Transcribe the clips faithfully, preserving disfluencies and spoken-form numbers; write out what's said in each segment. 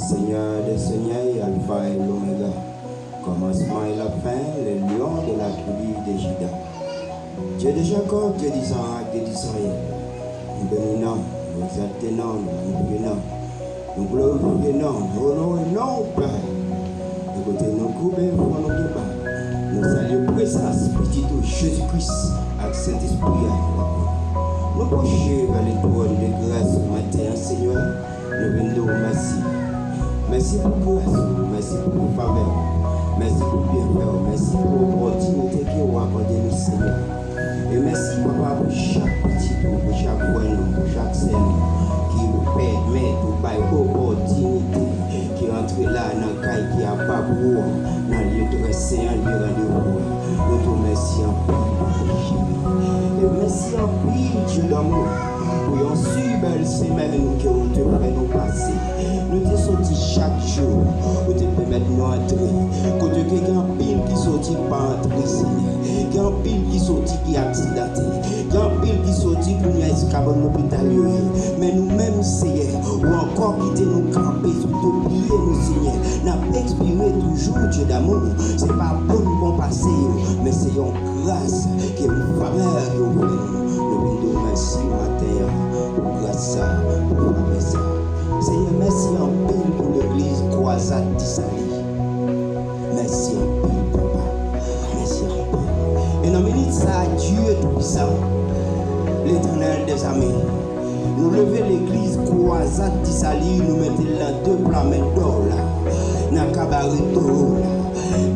Senyè dè senyè, Alfa e Omega, kòmansman e lafen, le Lion de la tribi de Jida. Dieu de Jacob, Dieu d'Isaac, Dieu d'Israël. Nou beni non, nou egzalte non, nou magnifye non, nou glorifye non, nou onore non, Pè. E kote nou koube, fwon nou pi ba, nou salye prezans Pitit ou Jezi Kris ak Sentespri a. Nou pwoche vè le twòn de gras maten an, Senyè. Nou vin di w mèsi. Mèsi pou gras ou, mèsi pou favè ou, mèsi pou byenfè ou, mèsi pou opòtinite ke ou akòde nou, Senyè. E mèsi, Papa, pou chak pitit ou, pou chak frè nou, pou chak sè nou, ki ou pèmèt ou bay opòtinite ki antre la nan kay ki apa pou ou, nan lye trè sen an, lye randevou a. Nou di w mèsi anpil, Papa cheri. E mèsi anpil, Dye damou, pou yon si bèl semèn ke ou te fè nou pase. Nou te soti chak jou, ou te pèmèt nou antre. Kote ke gen anpil ki soti pa antre, Senyè. Gen anpil ki soti ki aksidante. Gen anpil ki soti kounye a se kabann lopital yo ye. Men nou menm, Senyè, ou ankò kite nou kanpe sou de pye nou, Senyè. N ap ekspire toujou, Dye damou. Se pa bon nou bon pase yo, men se yon gras ke nou, favè ke ou fè nou. Nou vin di w mèsi maten an pou gras sa, pou favè sa. Senyè, mèsi anpil pou legliz Kwazad Dessalines. Mèsi anpil, Papa. Mèsi anpil. E nan minit sa, Dye Toupisan, Letènèl dèzame, nou leve legliz Kwazad Dessalines, nou mete l nan de pla men dò la, nan kabare dò la.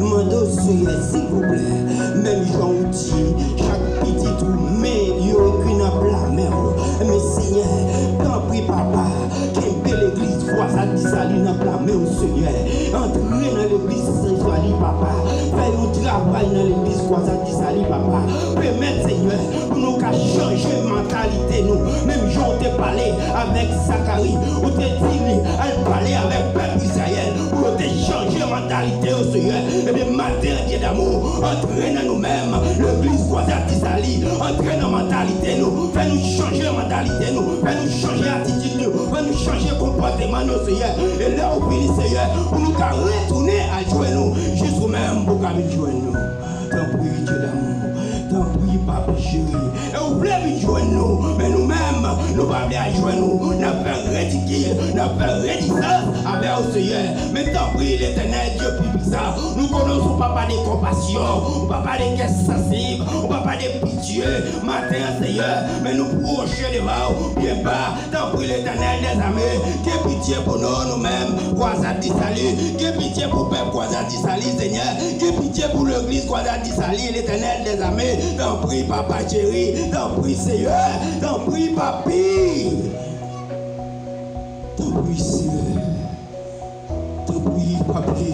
Nou mande w, Senyè, silvouplè, menm jan ou di, chak pitit ou, men yo ekri nan pla men w. Men, Senyè, tanpri, Papa, kenbe legliz Kwazad Dessalines nan pla men w, Senyè. Antre nan legliz Dessalines, Papa. Fè yon travay nan legliz Kwazad Dessalines, Papa. Pèmèt, Senyè, pou nou ka chanje mantalite nou. Menm jan w te pale avèk Zakari, ou te di li, al pale avèk pèp Izrayèl pou yo te chanje mantalite yo, Senyè. Ebyen, maten an, Dye damou, antre nan nou menm, legliz Kwazad Dessalines, antre nan mantalite nou, fè nou chanje mantalite nou, fè nou chanje atitid nou, fè nou chanje konpòteman nou, Senyè. E lè ou vini, Senyè, pou nou ka retounen al jwenn ou, jis ou menm pou ka vin jwenn nou. Tanpri, Dye damou. Tanpri, papi cheri. E ou vle vin jwenn nou, men nou menm, nou pa vle al jwenn ou. N ap fè ridikil, n ap fè ridisans avè w, Senyè. Men tanpri, Letènèl, Dye Toupisan, nou konnen w se yon papa de konpasyon, yon papa de kè sansib, yon papa de pitye. Maten an, Senyè, men nou pwoche devan w, pye ba, tanpri, Letènèl dèzame, gen pitye pou nou, nou menm, Kwazad Dessalines. Gen pitye pou pèp Kwazad Dessalines, Senyè. Gen pitye pou legliz Kwazad Dessalines, Letènèl dèzame. Tanpri, papa cheri. Tanpri, Senyè. Tanpri, papi. Tanpri, Senyè. Tanpri, papi.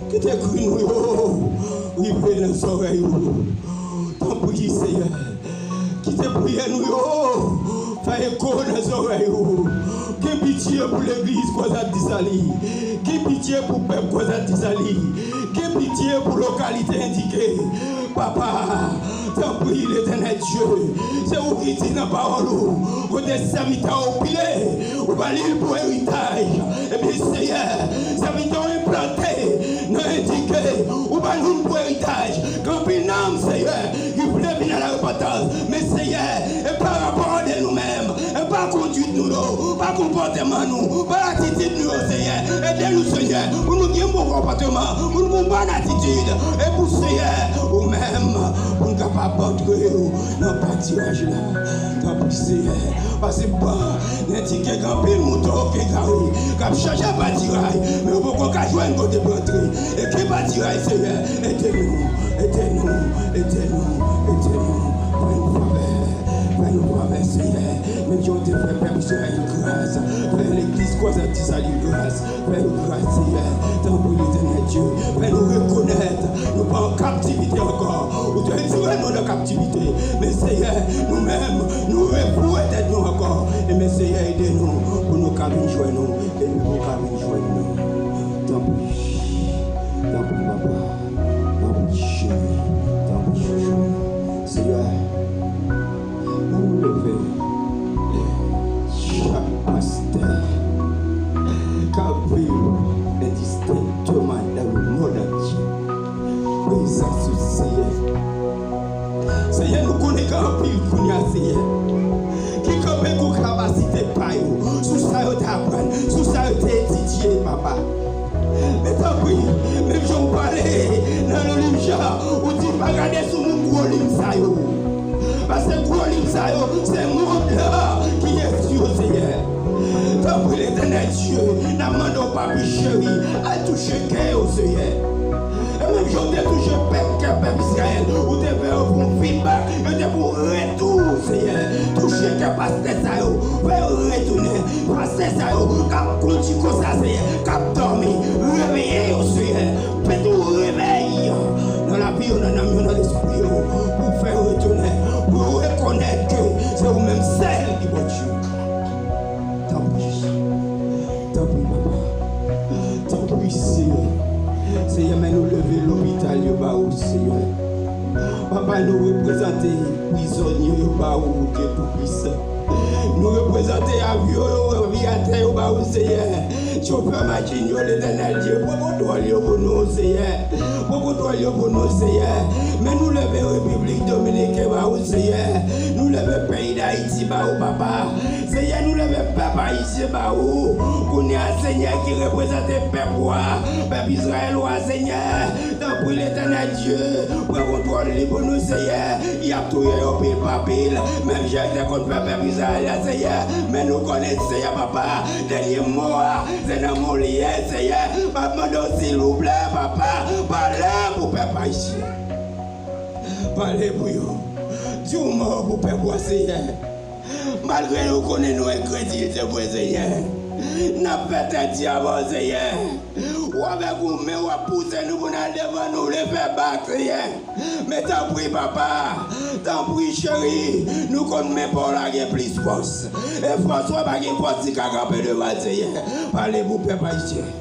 Kite kri nou yo rive nan zòrèy ou. Tanpri, Senyè. Kite priyè nou yo fè eko nan zòrèy ou. Gen pitye pou legliz Kwazad Dessalines. Gen pitye pou pèp Kwazad Dessalines. Gen pitye pou lokalite endike. Papa, tanpri, Letènèl Dye, se ou ki di nan pawòl ou, kote sèvitè ou pile, ou ba li l pou eritaj. Ebyen, Senyè, sèvitè w enplante nan endike, ou ba nou l pou eritaj. Gen anpil nanm, Senyè, ki vle vin a larepantans. Men, Senyè, e pa rapò de nou menm, e pa kondwit nou yo, pa konpòteman nou, pa atitid nou yo, Senyè. Ede nou, Senyè, pou nou gen bon konpòteman, pou nou gen bon atitid. E pou, Senyè, ou menm, pou nou kapab antre nan patiraj la. Tanpri, Senyè, pase ban, nan ti kèk anpil mouton k egare, k ap chache patiray, men yo poko ka jwenn kote pou antre. E ki patiray, Senyè? Ede nou, ede nou, ede nou, ede nou. Fè nou favè, fè nou favè, Senyè. Menm jan w te fè pèp Izrayèl gras, fè legliz Kwazad Dessalines gras. Fè nou gras, Senyè. Tanpri, Letènèl Dye, fè nou rekonèt nou pa an kaptivite ankò. Ou te retire nou nan kaptivite. Men, Senyè, nou menm, nou refoure tèt nou ankò. E men, Senyè, ede nou pou nou ka vin jwenn ou. E nou pou ka vin jwenn nou. Tanpri. Tanpri, papa. Tanpri, cheri. Tanpri, chouchou. Senyè, ann leve chak pastè. K ap viv endistenkteman nan lemonn antye. Prezans ou, Seyè. Seyè, nou konnen gen anpil kounye a, Seyè, ki kanpe kou kapasite pa yo, sou sa yo te aprann, sou sa yo te etidye, papa. Men tanpri, menm jan w pale nan liv Jan, ou di pa gade sou moun gwo lim sa yo. Paske gwo lim sa yo, se mond lan ki yè sou yo, Seyè. Tanpri, Letènèl Dye, n ap mande w, papi cheri, al touche kè yo, Seyè. E menm jan w te touche pèp, kè pèp Izrayèl, ou te fè yo fè yon feedback, yo te fè yon retou, Seyè. Touche kè pastè sa yo, fè yo retounen. Pastè sa yo k ap kondi konsa, Seyè, k ap dòmi, reveye yo, Seyè. Fè yon revèy nan lavi yo, nan nanm yo, nan lespri yo, pou fè yo retounen, pou yo rekonèt ke se ou menm sèl ki Bondye. Tanpri, tanpri, papa, tanpri, Seyè. Seyè, men nou leve lopital yo ba ou, Seyè. Papa, nou reprezante prizonye yo ba ou, Dye Toupisan. Nou reprezante avyon yo, avyatè yo ba ou, Seyè. Chofè machin yo, Letènèl Dye, pran kontwòl yo pou nou, Seyè. Pran kontwòl yo pou nou, Seyè. Men nou leve Repiblik Dominiken ba ou, Seyè. Nou leve peyi Dayiti ba ou, papa. Seyè, nou leve pèp ayisyen ba ou. Kounye a, Senyè, ki reprezante pèp ou a, pèp Izrayèl ou a, Senyè. Tanpri, Letènèl Dye, pran kontwòl li pou nou, Seyè. Y ap touye yo pil pa pil, menm jan yo te konn fè pèp Izrayèl la, Seyè. Men nou konnen, Seyè, papa, dènye mo a, se nan men w li ye, Seyè. M ap mande w, silvouplè, papa, pale pou pèp ayisyen. Pale pou yo. Di yon mo pou pèp ou a, Seyè. Malgre nou konnen nou enkredil, se vre, Seyè. N ap fè tèt di avè w, Seyè. Ou avèk yon men w ap pouse nou pou n al devan, nou vle fè bak, Seyè. Men tanpri, papa, tanpri, cheri, nou konn men pa w la gen plis fòs. E fòs ou a pa gen fòs ki ka kanpe devan l, Seyè. Pale pou pèp ayisyen.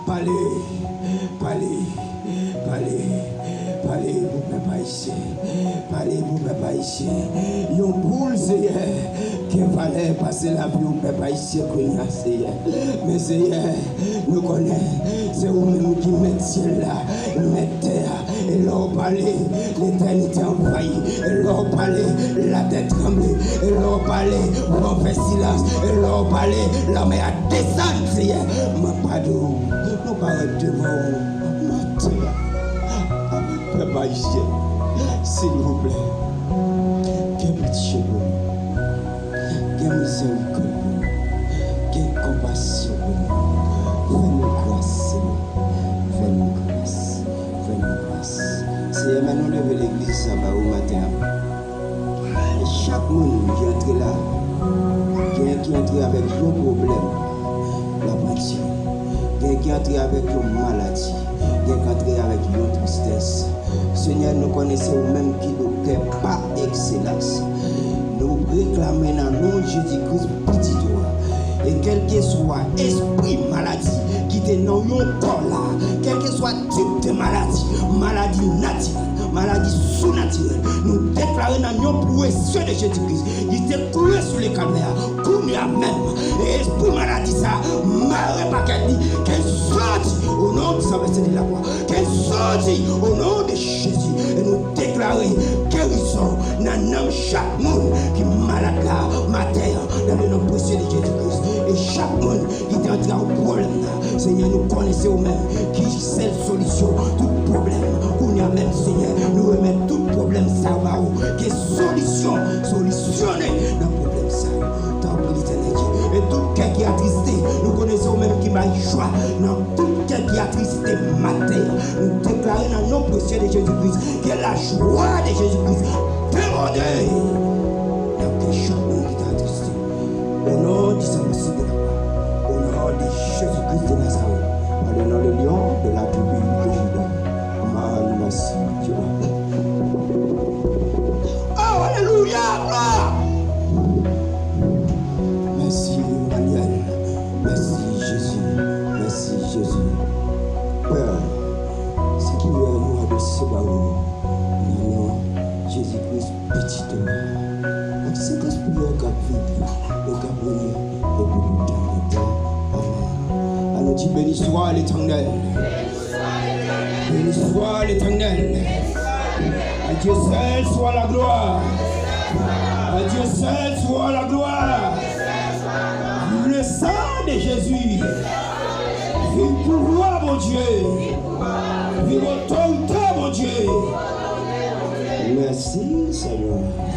Pale, pale, pale, pale pou pèp ayisyen. Pale pou pèp ayisyen. Yon poul, Seyè, gen valè pase lavi yon pèp ayisyen kounye a, Seyè. Men, Seyè, nou konnen se ou menm ki mèt syèl la, mèt tè a. E lè w pale, letènite anvayi. E lè w pale, latè tranble. E lè w pale, van fè silans. E lè w pale, lanmè a desann, Seyè. M ap mande w, nou parèt devan w maten an avèk pèp ayisyen. Silvouplè, gen pitye pou nou. Gen mizèrikòd pou nou. Gen konpasyon pou nou. Fè nou gras, Senyè. Fè nou gras. Fè nou gras. Seyè, men nou leve legliz sa ba ou maten an. Chak moun ki antre la, gen ki antre avèk yon pwoblèm, l ap retire. Gen ki antre avèk yon maladi. Gen ki antre avèk yon tristès. Senyè, nou konnen se ou menm ki doktè pa ekselans. Nou reklame nan non Jezi Kris, Pitit ou a. E kèlkeswa espri maladi ki te nan yon kò la, kèlkeswa tip de maladi, maladi natirèl, maladi sounatirèl, nou deklare nan non presye de Jezi Kris, li te kouye sou le kalvè a, kounye a menm, e espri maladi sa a, mare pakèt li, ke l soti, o non di San Vèsè de Lakwa, ke l soti, o non de Jezi, e nou deklare gerizon nan nanm chak moun ki malad la, maten an, nan le non presye de Jezi Kris, e chak moun ki te antre ak pwoblèm la, Senyè, nou konnen se ou menm ki sèl solisyon tout pwoblèm. Kounye a menm, Senyè, nou remèt tout pwoblèm sa yo ba ou. Gen solisyon, solisyone nan pwoblèm sa yo. Tanpri, Letènèl Dye. E tout kè ki atriste, nou konnen se ou menm ki bay jwa nan tout kè ki atriste maten an. Nou deklare nan non presye de Jezi Kris, ke lajwa de Jezi Kris debòde nan kè chak moun ki ta atriste. Au nom du Saint-Esprit de la foi, au nom de Jésus-Christ de Nazareth, par le nom de Lion de la tribu de Juda, Maranatha. Oh, alléluia, gloire. Mèsi, Emmanuel. Mèsi, Jezi. Mèsi, Jezi. Pè, se priyè nou adrese ba ou nan non Jezi Kris, Pitit ou a. Ak Sentespri a k ap viv, e k ap renye depi pou tan an tan. Dis, béni soit l'Éternel. Béni soit l'Éternel. À Dieu seul soit la gloire. À Dieu seul soit la gloire. Vive le sang de Jésus. Vive pouvwa Bondye. Vive otorite Bondye. Mèsi Senyè.